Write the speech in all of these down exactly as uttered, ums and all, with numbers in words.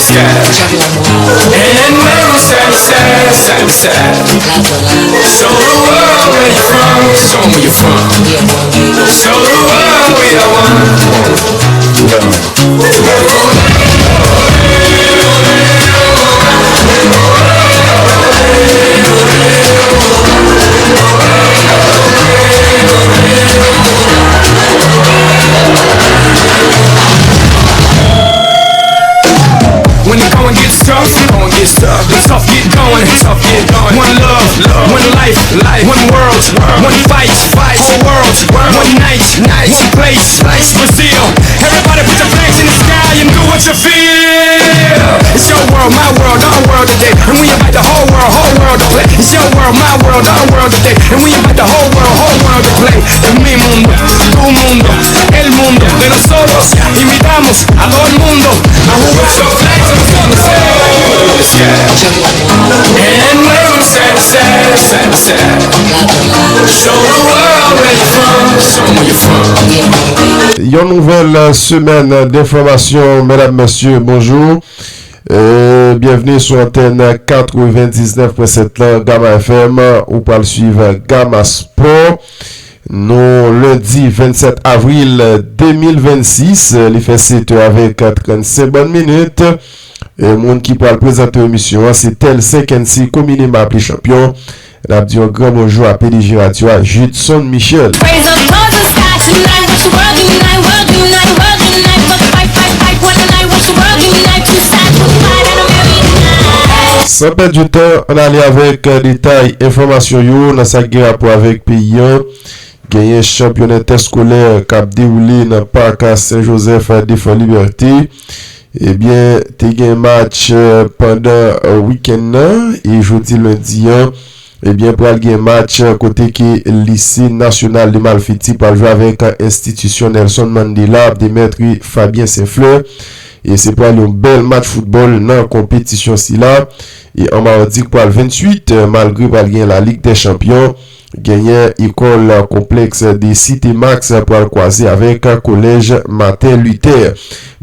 sky. And when we side to side, side to side. Show the world where you from, show 'em where you from. Show the world we are one. When the going gets tough, going gets tough. The tough get going, tough get going. One love, love. One life, life. One world, world. One fight, fight. Whole world, world. One night, night. One place, place. Brazil. Everybody put your flags in the sky and do what you feel. It's your world, my world, our world today. And we invite the whole world, whole world to play. It's your world, my world, our world today. And we invite the whole world, whole world to play. Es mi mundo, tu mundo, el mundo de nosotros. Invitamos a todo el mundo a jugar. And when we side to side, side to side. Show the world where you from, show 'em where you from. Yon nouvèl semèn d'information, mesdames, messieurs, bonjour. Euh, bienvenue sur antenne quatre-vingt-dix-neuf point sept la, Gamma F M, ou pral suivre Gamma Sport. Nou lendi vennsèt avril de mil vennsis, li fè sèt è avèk trannsenk bòn minit. E moun ki pral prezante emisyon an, se Tel Senkensi, komineman aple Chanpyon. N ap di yon gran bonjou a P D G radyo a, Judson Michel. Raise up towards the sky tonight, watch the world unite, world unite, world unite. Fight, fight, fight, what a night, watch the world unite. Two sides will fight at a very night. San pèdi tan, ann ale avèk detay enfòmasyon yo nan sa k gen rapò avèk peyi an. Genyen chanpyona entèskolè k ap dewoule nan pak Sen Jozèf Defan Libète. Ebyen, te gen match, eh, pandan, eh, wikenn nan, e jodi lendi an, ebyen, pral gen match, eh, kote ke Lise Nasyonal de Malfeti pral jwe avèk, eh, enstitisyon Nelson Mandela de Mètre Fabien Saint-Fleur. E se pral yon bèl match foutbòl nan konpetisyon sila. E an mawdi k pral venntuit, eh, malgre pral gen la Ligue des Champions, genyen ekòl konplèks de Cité Max pral kwaze avèk kolèj Martin Luther.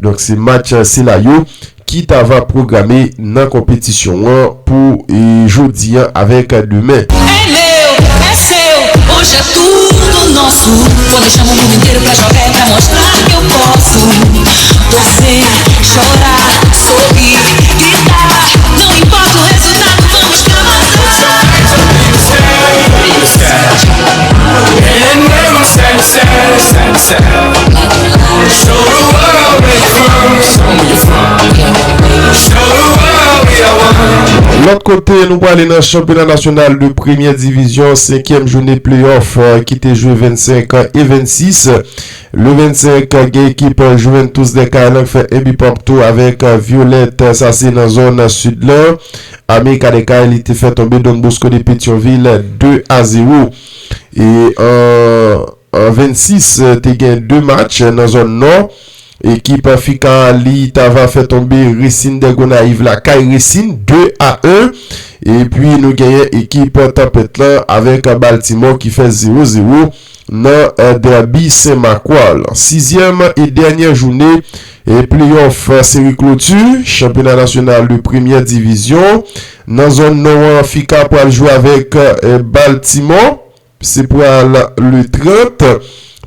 Donk, se match sila yo ki ta va pwograme nan konpetisyon an pou, eh, jodi an avèk demen. É meu, é seu, hoje é tudo nosso. Quando eu chamo o mundo inteiro pra jogar, é pra mostrar que eu posso. Torcer, chorar, sorrir, gritar. Não importa o resultado, vamos causar. And when we side to side, side to side. Show the world where you from, show 'em where you from. Show the world we are one. Lòt kote, nou prale nan chanpyona nasyonal de premyè divizyon, senkyèm jounen pleyòf, eh, ki te jwe vennsenk e vennsis. Le vennsenk, gen ekip Juventus de Cayenne k fè enbi partou avèk Violet, sa se nan zòn sid lan. America de Cayenne, li te fè tonbe Don Bosco de Petyonvil de a zewo. E an, an vennsis, te gen de match nan zòn nò. Ekip Fika, li ta va fè tonbe Racing de Gonayiv lakay Racing de a en. Epi nou genyen ekip Tanpèt lan avèk Baltimore ki fè zewo zewo nan, eh, dèbi Sen Makwa lan. Sizyèm e dènyè jounen e pleyòf, eh, seri kloti chanpyona nasyonal de premyè divizyon. Nan zòn nò an, Fika pral jwe avèk, eh, Baltimore. Se pral le trant.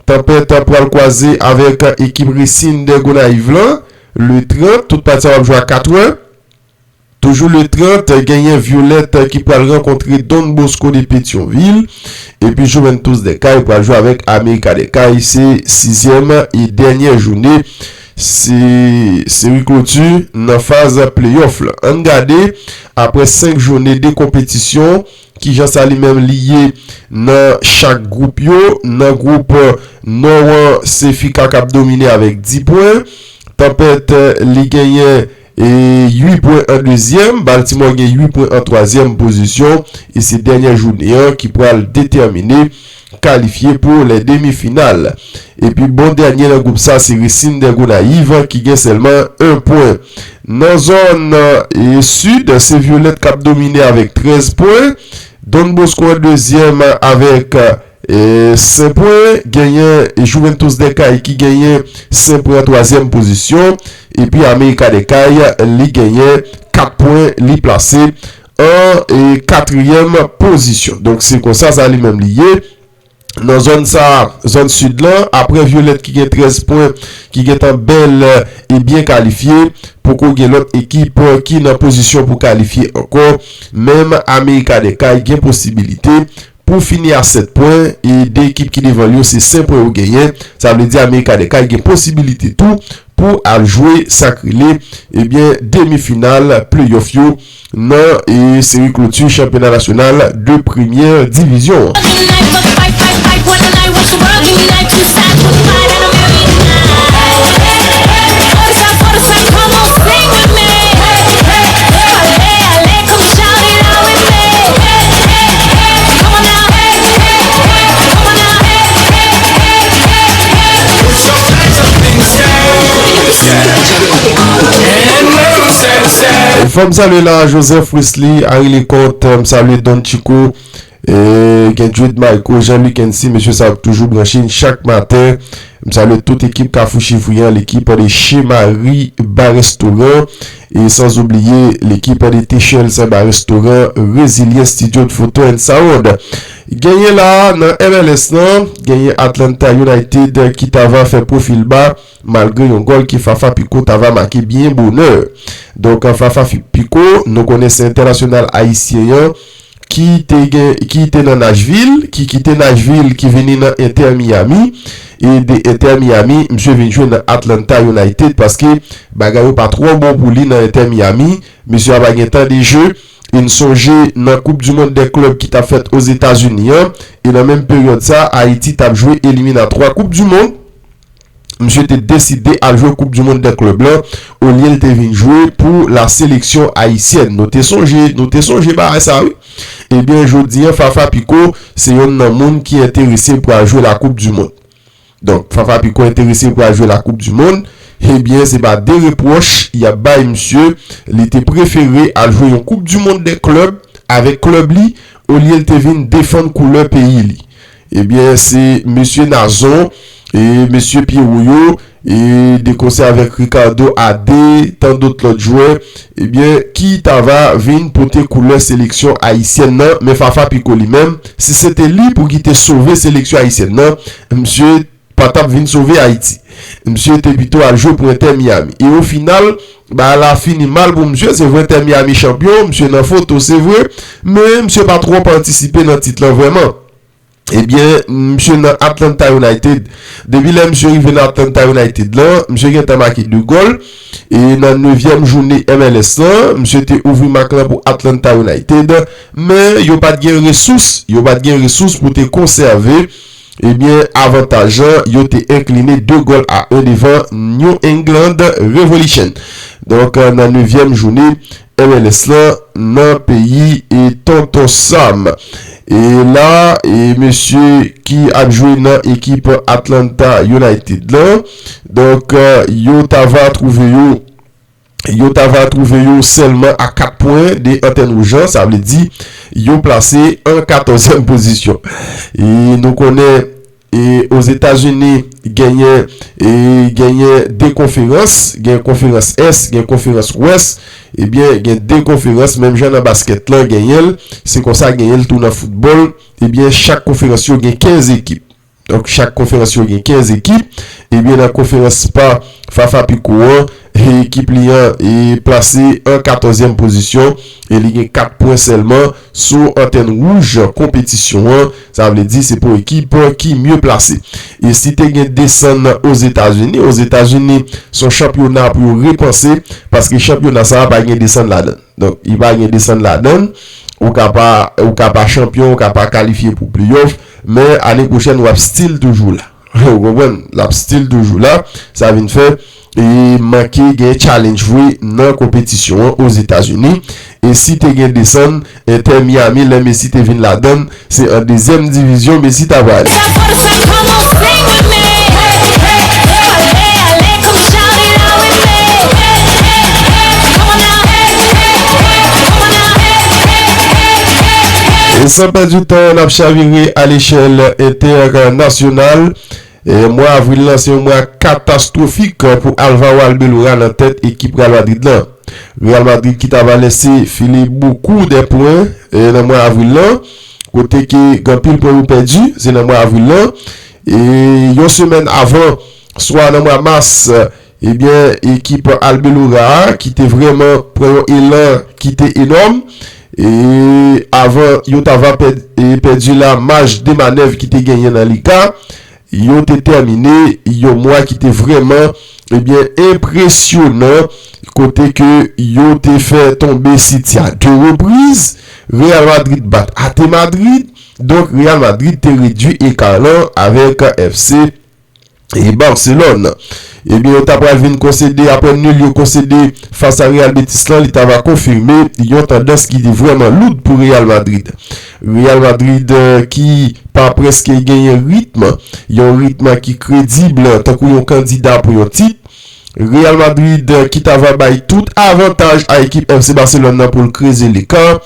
Tanpèt pral kwaze avèk ekip Racing de Gonayiv lan. Le trant, tout pati a ap jwe a katrè. Toujou le trant, genyen Violet ki pral rankontre Don Bosco de Petyonvil. Epi Juventus de Cayenne pral jwe avèk America de Cayenne, se sizyèm e dènyè jounen. Se seri kloti nan faz pleyòf lan. Ann gade, apre senk jounen de konpetisyon, kijan sa li menm li ye nan chak gwoup yo. Nan gwoup nò an, se Fika k ap domine avèk dis pwen. Tanpèt, li genyen, e, uit pwen an dezyèm. Baltimore gen uit pwen an twazyèm pozisyon. E se dènyè jounen an ki pral detèmine kalifye pou lè demi final. Epi bon dènye nan gwoup sa, se Racing de Gonayiv ki gen sèlman en pwen. Nan zòn, e, sid, se Violet k ap domine avèk trèz pwen. Don Bosco an dezyèm avèk, E, senk pwen, genyen Juventus de Cai ki genyen senk pwen an twazyèm pozisyon. Epi América de Cai, li genyen kat pwen, li plase an, e, katriyèm pozisyon. Donk, se konsa sa li menm li ye. Nan zòn sa, zòn sid lan, apre Violette ki gen trèz pwen, ki gentan bèl, e, e byen kalifye, poko gen lòt ekip, e, ki nan pozisyon pou kalifye ankò. Menm América de Cai gen posibilite pou fini a sèt pwen, e de ekip ki devan l yo se senk pwen yo genyen. Sa vle di América de Cai gen posibilite tou pou al jwe sa k rele, ebyen, demi final playoff yo nan, e, seri kloti chanpyona nasyonal de premyè divizyon an. Fò m salye la Joseph Wesley, Harry Leconte, m salye Don Chico, e, gen Jude Michael, Jean-Luc Hensi, mesye sa yo k toujou branche n chak maten. M salye tout ekip Kafou Chevriyan, l'équipe de chez Marie Bar Restaurant, e sans oublier l'équipe de T Shells Bar Restaurant, Resilient Studio de Photo and Sound. Genyen la nan M L S lan, genyen Atlanta United ki ta va fè pwofil ba, malgre yon gòl ke Fafa Picault ta va make byen bonè. Donk, Fafa Fi-, Picault, nou konnen se entènasyonal ayisyen an, ki te gen, ki te nan Nashville, ki kite Nashville, ki vini nan Inter Miami, e de Inter Miami, misye vin jwe nan Atlanta United, paske bagay yo pa twò bon pou li nan Inter Miami, misye a pa gen tan de jeu, e n sonje nan Coupe du Monde des Clubs ki t ap fèt Ozetazini an, e nan menm peryòd sa, Ayiti t ap jwe eliminatwa Coupe du Monde, misye te deside al jwe Coupe du Monde des Clubs lan, olye l te vin jwe pou la sélection haïtienne. Nou te sonje, nou te sonje bagay sa, wi. Ebyen, jodi an, Fafa Picault se yonn nan moun ki enterese pou al jwe la Coupe du Monde. Donk, Fafa Picault enterese pou al jwe la Coupe du Monde. Ebyen, se pa de repwòch y ap bay misye. Li te prefere al jwe yon Coupe du Monde des Clubs avèk klèb li, olye l te vin defann koulè peyi li. Ebyen, se mesye Nazon e mesye Pierrot yo, e de konsè avèk Ricardo Ade, tan dòt lòt jwè, ebyen, ki ta va vin pote koulè seleksyon ayisyèn nan, men Fafa Picault li menm, si se te li pou ki te sove seleksyon ayisyèn nan, misye pa t ap vin sove Ayiti. Misye te pito al jwe pou Inter Miami. E o final, bagay la fini mal pou misye. Se vre Inter Miami chanpyon, misye nan foto, se vre, men misye pa twò patisipe nan tit lan vrèman. Ebyen, misye nan Atlanta United. Depi lè misye rive nan Atlanta United lan, misye gentan make de gòl. E nan nevyèm jounen M L S lan, misye te ouvri mak lan pou Atlanta United. Men yo pa t gen resous, yo pa t gen resous pou te konsève, ebyen, avantaj lan, yo te enkline de gòl a en devan New England Revolution. Donk, nan nevyèm jounen M L S lan, nan peyi e Tonton Sam. E la, e mesye ki ap jwe nan ekip Atlanta United lan, donk, yo ta va twouve yo, yo ta va twouve yo sèlman a kat pwen de Antèn Wouj lan, sa vle di yo plase an katòzyèm pozisyon. E nou konnen, e Ozetazini genyen, e genyen de konferans, gen konferans Ès, gen konferans Wès, ebyen, gen de konferans, menm jan nan baskèt lan genyen l, se konsa genyen l tou nan foutbòl, ebyen, chak konferans yo gen kenz ekip. Donk, chak konferans yo gen kenz ekip. Ebyen, nan konferans pa Fafa Picault an, e ekip li an e plase an katòzyèm pozisyon e li gen kat pwen sèlman sou Antèn Wouj konpetisyon an. Sa vle di se pou ekip ki mye plase. E si te gen desann Ozetazini, Ozetazini se yon chanpyona pou yo repanse, paske chanpyona sa a pa gen desann ladan l. Donk, li pa gen desann ladan l. Ou ka pa, ou ka pa chanpyon, ou ka pa kalifye pou pleyòf, men ane pwochèn w ap still toujou la. Ou konprann? L ap still toujou la. Sa vin fè, e manke gen challenge vre nan konpetisyon an Ozetazini. E si te gen desann, Inter Miami, lè Messi te vin ladan l, se an dezyèm divizyon Messi ta prale. E San pèdi tan, n ap chavire a lechèl entènasyonal. E mwa avril lan se yon mwa katastwofik pou Alvaro Arbeloa nan tèt ekip Real Madrid lan. Real Madrid ki ta va lèse file bokou de pwen e nan mwa avril lan, kote ke gen anpil pwen yo pèdi, se nan mwa avril lan. E yon semèn avan, swa nan mwa mas, ebyen, ekip Arbeloa a, ki te vrèman pran yon elan ki te enòm, e avan yo ta va pè-, e pèdi la maj de manèv ki te genyen nan Liga, yo te tèmine yon mwa ki te vrèman, ebyen, enpresyonan, kote ke yo te fè tonbe City a de repriz, Real Madrid bat Ate Madrid, donk Real Madrid te redui eka lan avèk F C e Barcelone. Ebyen, yo ta pral vin konsede, apre nil yo konsede fas a Real Betis lan, li ta va konfime yon tandans ki te vrèman loud pou Real Madrid. Real Madrid, eh, ki pa prèske genyen ritm, yon ritm ki kredib, tankou yon kandida pou yon tit. Real Madrid, eh, ki ta va bay tout avantaj a ekip F C Barcelone nan pou l kreze leka,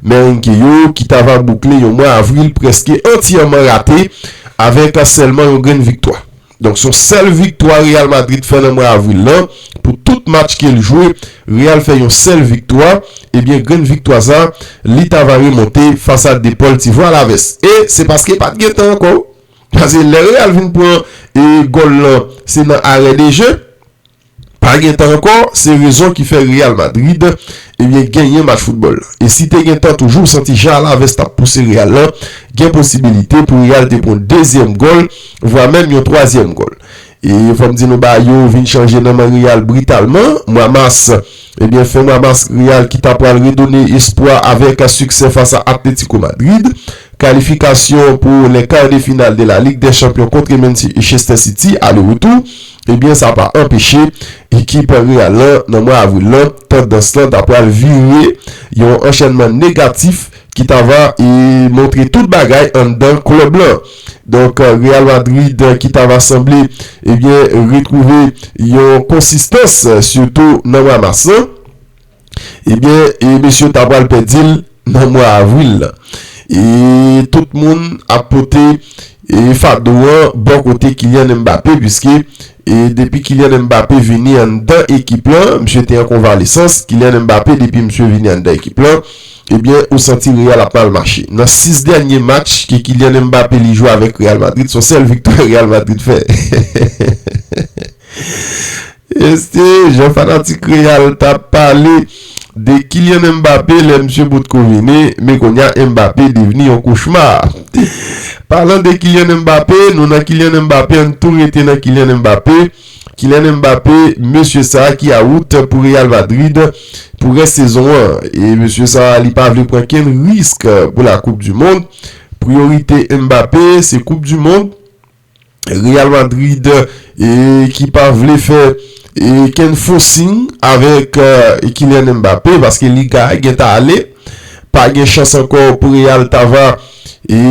merengue yo, ki ta va boukle yon mwa avril prèske antyèman rate, avèk sèlman yon grenn viktwa. Donk, se yon sèl viktwa Real Madrid fè nan mwa avril lan. Pou tout match ke l jwe, Real fè yon sèl viktwa. Ebyen, grenn viktwa sa, li ta va remonte fas a Deportivo Alaves. E se paske pa t gen tan ankò. Paske lè Real vin pran, e, gòl lan, se nan arè de je. Pa gen tan ankò, se rezon ki fè Real Madrid, ebyen, genyen match foutbòl lan. E si te gen tan toujou, w santi Jean Alaves t ap pouse Real lan, gen posibilite pou Real te pran dezyèm gòl, vwa menm yon twazyèm gòl. E fò m di nou bagay yo vin chanje nan men Real britalman. Mwa mas, ebyen, fen mwa mas, Real ki ta pral redone espwa avèk siksè fas a Atletico Madrid. Kalifikasyon pou les quarts de finale de la Ligue des Champions contre Manchester City, ale retou, ebyen, sa pa anpeche ekip Real lan, nan mwa avril lan, tandans lan ta pral vire yon anchènman negatif ki ta va, e, montre tout bagay anndan klèb lan. Donk, Real Madrid, ki ta va sanble, ebyen, retwouve yon konsistans, sitou nan mwa mas lan. Ebyen, e, mesye ta pral pèdi l nan mwa avril lan. E tout moun ap pote, e, fado an bò kote Kylian Mbappé, piske, e, depi Kylian Mbappé vini anndan ekip lan, misye te an konvalesans. Kylian Mbappé, depi misye vini anndan ekip lan, ebyen, ou santi Real ap mal mache. Nan sis dènye match ke Kylian Mbappé li jwe avèk Real Madrid, se yon sèl viktwa Real Madrid fè. Este, jan fanatik Real t ap pale de Kylian Mbappé lè misye potko vini, men kounye a Mbappé devni yon kochma. Palan de Kylian Mbappé, nou nan Kylian Mbappé, ann tou rete nan Kylian Mbappé. Kylian Mbappé, mesye sa a ki out pou Real Madrid pou rès sezon an. E mesye sa a, li pa vle pran kenn risk pou la Coupe du Monde. Priyorite Mbappé, se Coupe du Monde. Real Madrid, e, ki pa vle fè, e, kenn fo siy avèk, e, Kylian Mbappé, paske Liga a gentan ale. Pa gen chans ankò pou Real ta va, e,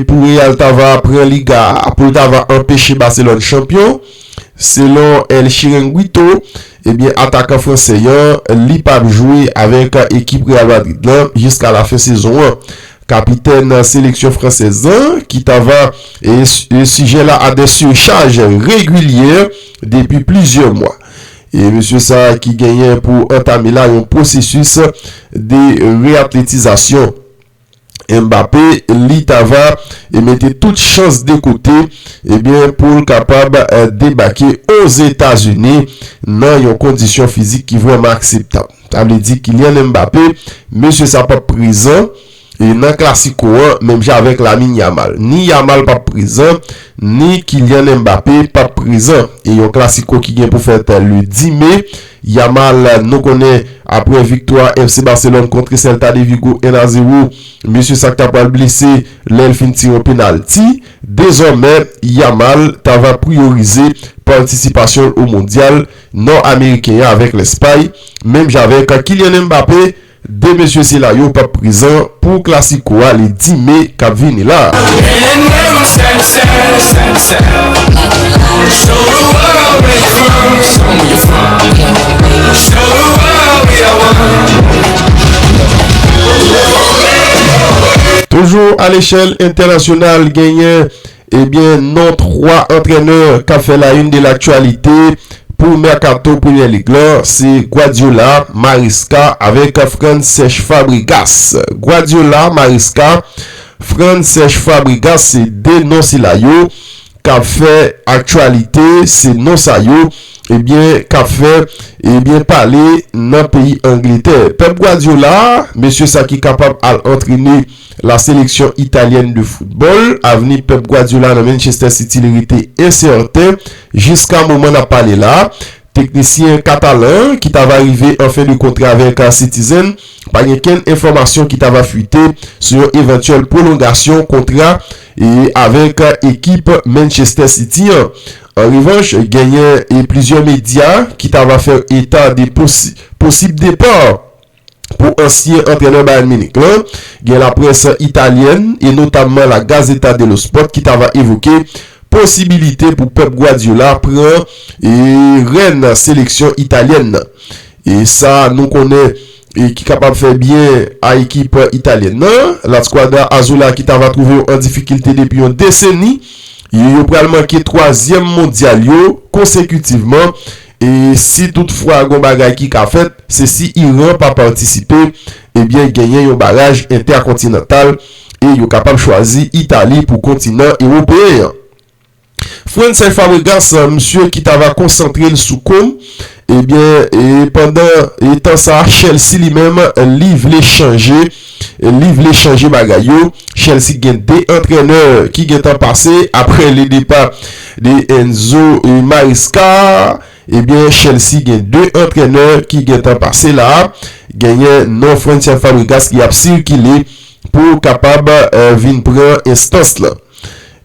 pou Real ta va pran Liga a, pou l ta va anpeche Barcelone chanpyon. Selon El Chiringuito, ebyen, atakan fransè an, li p ap jwe avèk ekip Real Madrid lan jiska lafen sezon an. Kapitèn seleksyon fransèz lan, ki ta va, e, s-, e, sijè la a de surcharge régulière depi plizyè mwa. E mesye sa a ki genyen pou antame la yon pwosesis de reatletizasyon. Mbappé, li ta va, e, mete tout chans de kote, ebyen, pou l kapab, e, debake Ozetazini nan yon kondisyon fizik ki vrèman akseptab. Sa vle di Kylian Mbappé, mesye sa p ap prezan, e, nan Clasico an, menm jan avèk Lamine Yamal. Ni Yamal p ap prezan, ni Kylian Mbappé p ap prezan. E yon Clasico ki gen pou fèt le dis me. Yamal, nou konnen, apre viktwa F C Barcelone kont Celta de Vigo un à zéro, mesye sa k ta pral blese lè l fin tire yon penalti. Dezòmè, Yamal ta va priyorize patisipasyon l o mondyal nò ameriken an avèk Lèspay, menm jan avèk Kylian Mbappé. De mesye sila yo p ap prezan pou Clasico a le dis me k ap vini la. Toujou a lechèl entènasyonal, genyen, ebyen, non twa antrènè k ap fè la une de l'actualité pou mèkato Premye Lig lan, se Guardiola, Maresca avèk Francesc Fabregas. Guardiola, Maresca, Francesc Fabregas, se de non sila yo k ap fè aktyalite, se non sa yo, ebyen, k ap fè, ebyen, pale nan peyi Angletè. Pep Guardiola, mesye sa ki kapab al antrene la sélection italienne de football, avni Pep Guardiola nan Manchester City li rete ensèten jiska moman n ap pale la. Teknisyen katalan ki t ava rive an fen de kontra avèk Citizen, pa gen kenn enfòmasyon ki t ava fwite sou yon evantyèl pwolongasyon kontra e avèk ekip Manchester City an. An revanch, genyen e plizyè medya ki t ava fè eta de posi- posib depa pou ansyen antrènè Bayern Munich lan. Gen laprès italyèn e notamman La Gazzetta dello Sport ki t ava evoke posibilite pou Pep Guardiola pran e rèn seleksyon italyèn nan. E sa nou konnen e ki kapab fè byen a ekip italyèn nan. La Squadra Azzurra ki t ava twouve yo an difikilte depi yon deseni, yo, yo pral manke twazyèm mondyal yo konsekitivman. E si toutfwa gon bagay ki ka fèt, se si Iran pa patisipe, ebyen genyen yon baraj entèkontinantal e yo kapab chwazi Itali pou kontinan ewopeyen an. Francesc Fabregas, misye ki t ava konsantre l sou Comme, ebyen, e pandan e tan sa, Chelsea li menm, li vle chanje, li vle chanje bagay yo. Chelsea gen de antrènè ki gentan pase apre le départ de Enzo e Maresca. Ebyen, Chelsea gen de antrènè ki gentan pase la. Genyen non Francesc Fabregas ki ap sikile pou kapab eh, vin pran enstans lan.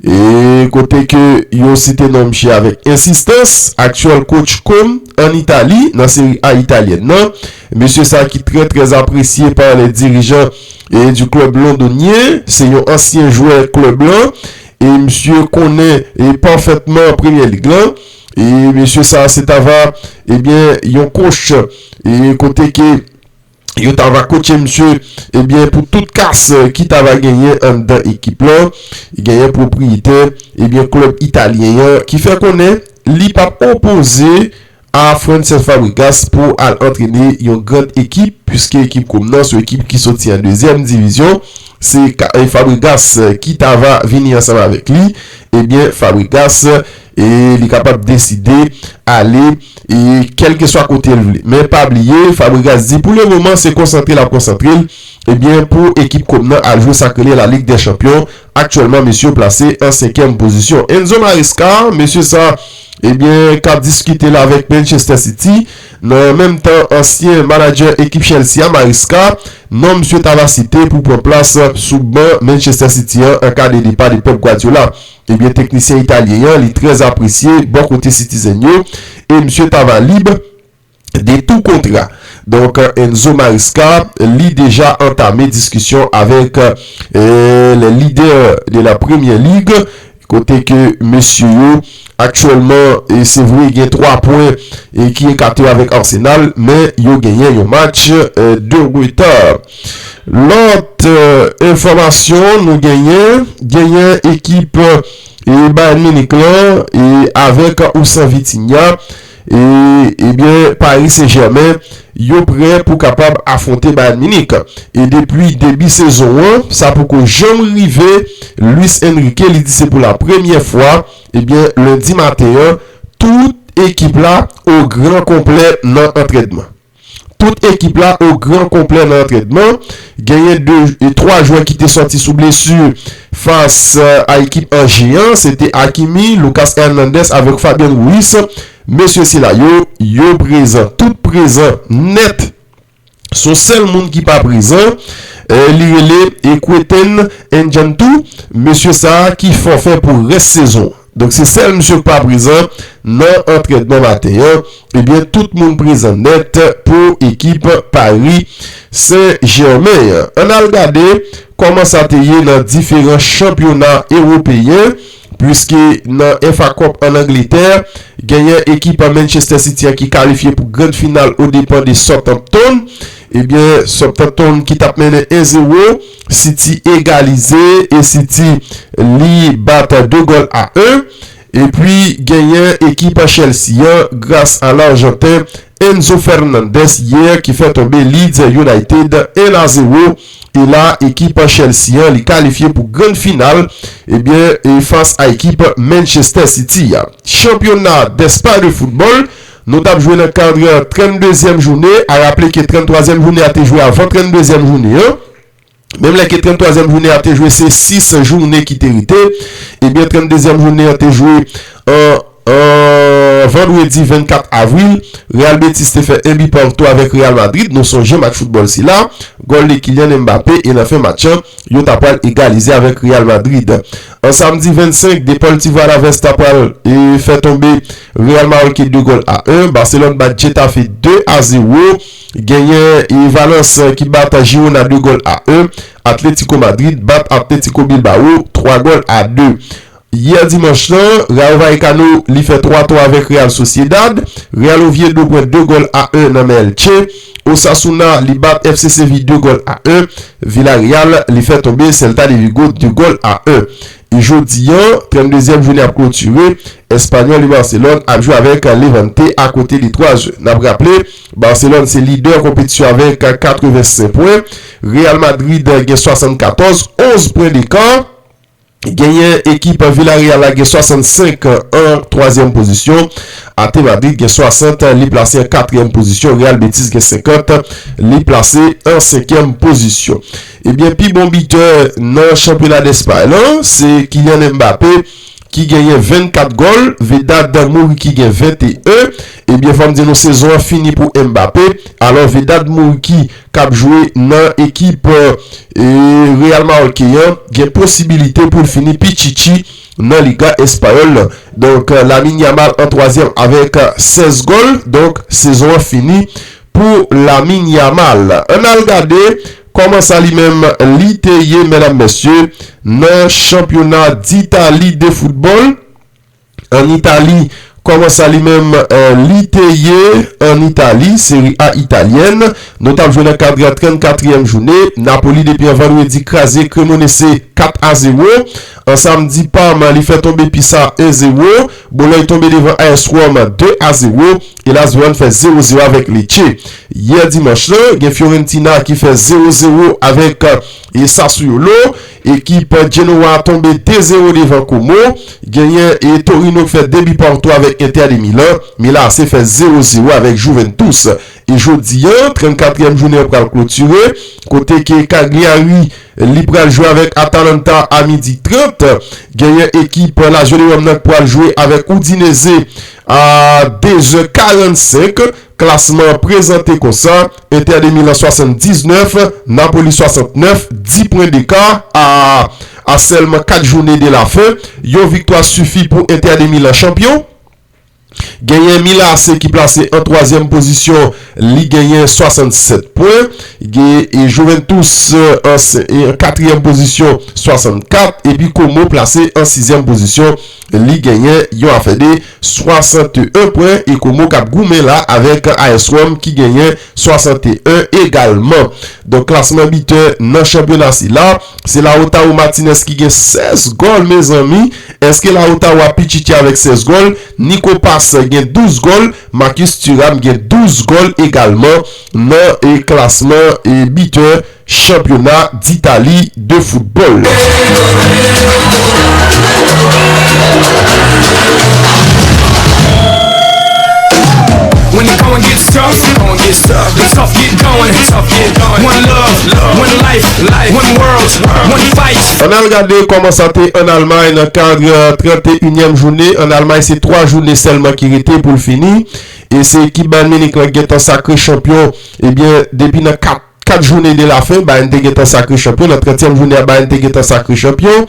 E kote ke yo site non misye avèk ensistans, aktyèl coach Comme an Itali, nan Serie A italyèn nan. Mesye sa ki trè, trè apresye pa le dirijan e du club londonyen, se yon ansyen jwè klèb lan, e misye konnen e pafètman Premye Lig lan. E mesye sa se t ava, ebyen, yon coach e kote ke yo t ava kotche misye, ebyen, pou tout kas ki t ava genyen anndan ekip lan. Genyen pwopriyetè, ebyen, klèb italyen an ki fè konnen li p ap opoze a Francesc Fabregas pou al antrene yon grand ekip, piske ekip Comme nan se yon ekip ki soti an dezyèm divizyon. Se Fabregas ki t ava vini ansanm avèk li. Ebyen, Fabregas e li kapab deside ale e kèlkeswa kote l vle. Men pa bliye, Fabregas di pou le moman se konsantre l ap konsantre l, ebyen, pou ekip Comme nan al jwe sa k rele la Ligue des Champions. Aktyèlman, mesye yo plase an senkyèm pozisyon. Enzo Maresca, mesye sa, ebyen, k ap diskite la avèk Manchester City. Nan menm tan, ansyen manadjè ekip Chelsea a, Maresca, non misye t ava site pou pran plas sou ban Manchester City an an ka de depa de Pep Guardiola. Ebyen, teknisyen italyen an, li trè apresye bò kote Citizen yo, e misye t ava lib de tou kontra. Donk, Enzo Maresca, li deja antame diskisyon avèk eh, les leaders de la Première Ligue, kote ke mesye yo aktyèlman, e se vre gen twa pwen e ki ekate yo avèk Arsenal, men yo genyen yon match eh, de reta. Lòt eh, enfòmasyon nou genyen, genyen ekip eh, Bayern Munich lan e avèk ou san Vitinha, e, ebyen, Paris Saint-Germain, yo prè pou kapab afwonte Bayern Munich. E depi debi sezon an, sa poko janm rive, Luis Enrique, li di se pou la premyè fwa, ebyen, lendi maten an, tout ekip la o gran konplè nan antrènman. Tout ekip la o gran konplè nan antrènman. Genyen de, e twa jwè ki te sòti sou blesi fas eh, a ekip Angers an. Se te Hakimi, Lucas Hernandez avèk Fabian Ruiz. Mesye sila yo, yo prezan. Tout prezan nèt. Se yon sèl moun ki pa prezan. Eh, li rele Ekweten Enjantou. Mesye sa a ki fòfè pou rès sezon. Donk, se sèl misye k pa prezan nan antrènman maten an. Ebyen, tout moun prezan nèt pou ekip Paris Saint-Germain an. Ann al gade kòman sa te ye nan diferan chanpyona ewopeyen, piske nan F A Cup ann Angletè, genyen ekip Manchester City an ki kalifye pou grand final o depan de Southampton. Ebyen, Southampton ki t ap mennen en zewo, City egalize e City li bat de gòl a en. Epi genyen ekip Chelsea an gras a Lajanten Enzo Fernandez yè ki fè tonbe Leeds United en a zewo. E la, ekip Chelsea an, li kalifye pou grann final, ebyen, e fas a ekip Manchester City a. Chanpyona Despa de foutbòl, nou t ap jwe nan kad tranndezyèm jounen. A raple ke tranntwazyèm jounen a te jwe avan tranndezyèm jounen an. Menm lè ke tranntwazyèm jounen a te jwe, se sis jounen ki te rete. Ebyen, tranndezyèm jounen an te jwe an, an vandredi vennkat avril. Real Betis te fè en bi partou avèk Real Madrid. Nou sonje match foutbòl sila. Gòl de Kylian Mbappé e nan fen match an, yo ta pral egalize avèk Real Madrid. An samdi vennsenk, Deportivo Alaves ta pral, e, fè tonbe Real Mallorca de gòl a en. Barcelone bat Getafe de a zewo. Genyen, e, Valence ki bat Girona de gòl a en. Atletico Madrid bat Atletico Bilbao twa gòl a de. Yè dimanch lan, Rayo Vallecano li fè twa twa avèk Real Sociedad. Real Oviedo pran de gòl a en nan men Elche. Osasuna li bat F C Seville de gòl a en. Villarreal li fè tonbe Celta de Vigo de gòl a en. E jodi an, tranndezyèm jounen ap klotire. Espanyòl e Barcelone ap jwe avèk Levante akote de twa zè. N ap raple, Barcelone se lidè konpetisyon avèk katrevensenk pwen. Real Madrid gen swasannkatòz, onz pwen deka. Genyen ekip Villarreal la gen swasannsenk an twazyèm pozisyon. Ate Madrid gen swasant, li plase an katriyèm pozisyon. Real Betis gen senkant, li plase an senkyèm pozisyon. Ebyen, pi bon bitè nan chanpyona Despay lan, se Kylian Mbappé, ki genyen vennkat gòl, Vedad Muriqi gen venteyen. Ebyen, fò m di nou, sezon an fini pou Mbappé. Alò, Vedad Muriqi, k ap jwe nan ekip, e, Real Mallorca an, gen posibilite pou l fini pi tchitchi nan Liga Espayòl lan. Donk, Lamine Yamal an twazyèm avèk sèz gòl. Donk, sezon an fini pou Lamine Yamal. Ann al gade kòman sa li menm li te ye, medam, mesye, nan chanpyona Ditali de foutbòl. Ann Itali, kòman sa li menm, e, li te ye ann Itali, Serie A italyèn. Nou t ap jwe nan kad trannkatriyèm jounen. Napoli depi an vandredi kraze Cremonese kat a zewo. An samdi, Parma li fè tonbe Pisa en zewo. Bologne tonbe devan A S Rome de a zewo. E Lazio fè zewo zewo avèk Lecce. Yè dimanch lan, gen Fiorentina ki fè zewo zewo avèk, e, Sassuolo. Ekip Genoa tonbe de zewo devan Como. Genyen, e, Torino k fè de bi partou avèk Inter de Milan. Milan A C fè zewo zewo avèk Juventus. E jodi an, trannkatriyèm jounen an pral klotire, kote ke Cagliari li pral jwe avèk Atalanta a midi trant. Genyen ekip Lazio de Rome nan k pral jwe avèk Udinese a de zè karannsenk. Klasman an prezante konsa: Inter de Milan swasanndiznèf, Napoli swasantnèf, dis pwen deka a, a sèlman kat jounen de la fen. Yon viktwa sifi pou Inter de Milan chanpyon. Genyen Milan A C ki plase an twazyèm pozisyon, li genyen swasannsèt pwen. Gen, e, Juventus, e, an se-, e, an katriyèm pozisyon, swasannkat. Epi Como plase an sizyèm pozisyon, li genyen yon afè de swasanteyen pwen. E Como k ap goumen la avèk A S Rome ki genyen swasanteyen egalman. Donk, klasman bitè nan chanpyona sila, se Lautaro Martinez ki gen sèz gòl, mezanmi. Èske Lautaro ap pi tchitchi avèk sèz gòl? Nico Paz gen douz gòl, Marcus Thuram gen douz gòl egalman nan, e, klasman, e, bitè chanpyona Ditali de foutbòl. When the going gets tough, the tough get going. One love, one life, one world, one fight. Ann al gade kòman sa te ann Almay nan kad, e, trannteyinyèm jounen. Ann Almay, se twa jounen sèlman ki rete pou l fini. E se ekip Bayern Munich lan ki gentan sakre chanpyon. Ebyen, depi nan kat kat jounen de la fen, Bayern te gentan sakre chanpyon. Nan trantyèm jounen an, Bayern te gentan sakre chanpyon.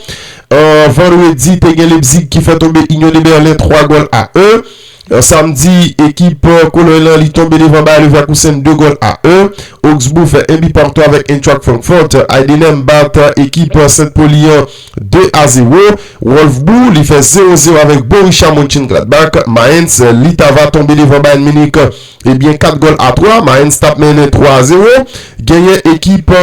An vandredi, te gen Leipzig ki fè tonbe Union de Berlin twa gòl a en. Samdi, ekip Kolonn lan li tonbe devan Bayer Leverkusen de gòl a en. Augsbourg fè en bi partou avèk Eintracht Frankfurt. Heidenheim bat ekip Saint-Pauli an de a zewo. Wolfsburg li fè zewo zewo avèk Borussia Mönchengladbach. Mainz li ta va tonbe devan Bayern Munich, ebyen, kat gòl a twa. Mainz t ap mennen twa a zewo. Genyen ekip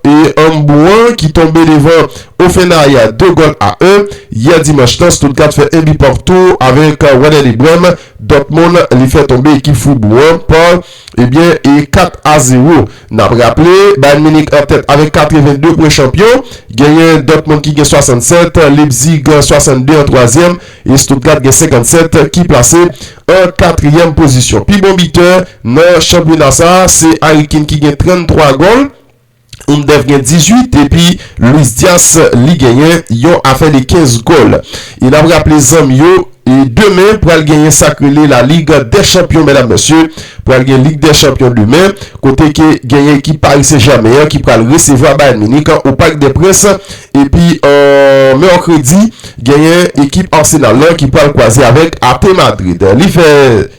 e Hambourg an ki tonbe devan Hoffenheim de gòl a en. Yè dimanch lan, Stuttgart fè en bi partou avèk Werder Bremen. Dortmund li fè tonbe ekip Fribourg an pa, ebyen, e kat a zewo. N ap raple, Bayern Munich an tèt avèk katrevenndde pwen, chanpyon. Genyen Dortmund ki gen swasannsèt, Leipzig swasanndde an twazyèm, e Stuttgart gen senkannsèt ki plase an katriyèm pozisyon. Pi bon bitè nan chanpyona sa a se Harry Kane ki gen tranntwa gòl. Undef gen dizuit, epi Luis Diaz li genyen yon afè de kenz gòl. E n ap raple zanmi yo, e demen pral genyen sa k rele La Ligue des Champions, medam mesye. Pral gen Lig dè Chanpyon demen, kote ke genyen ekip Paris Saint-Germain an ki pral resevwa Bayern Munich au Parc des Princes. Epi euh, mèkredi, genyen ekip Arsenal lan ki pral kwaze avèk A T Madrid. Li fè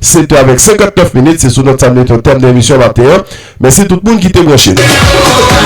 sèt è avèk senkantnèf minit, se sou nòt sa m mete yon tèm nan emisyon maten an. Mèsi tout moun ki te branche nou.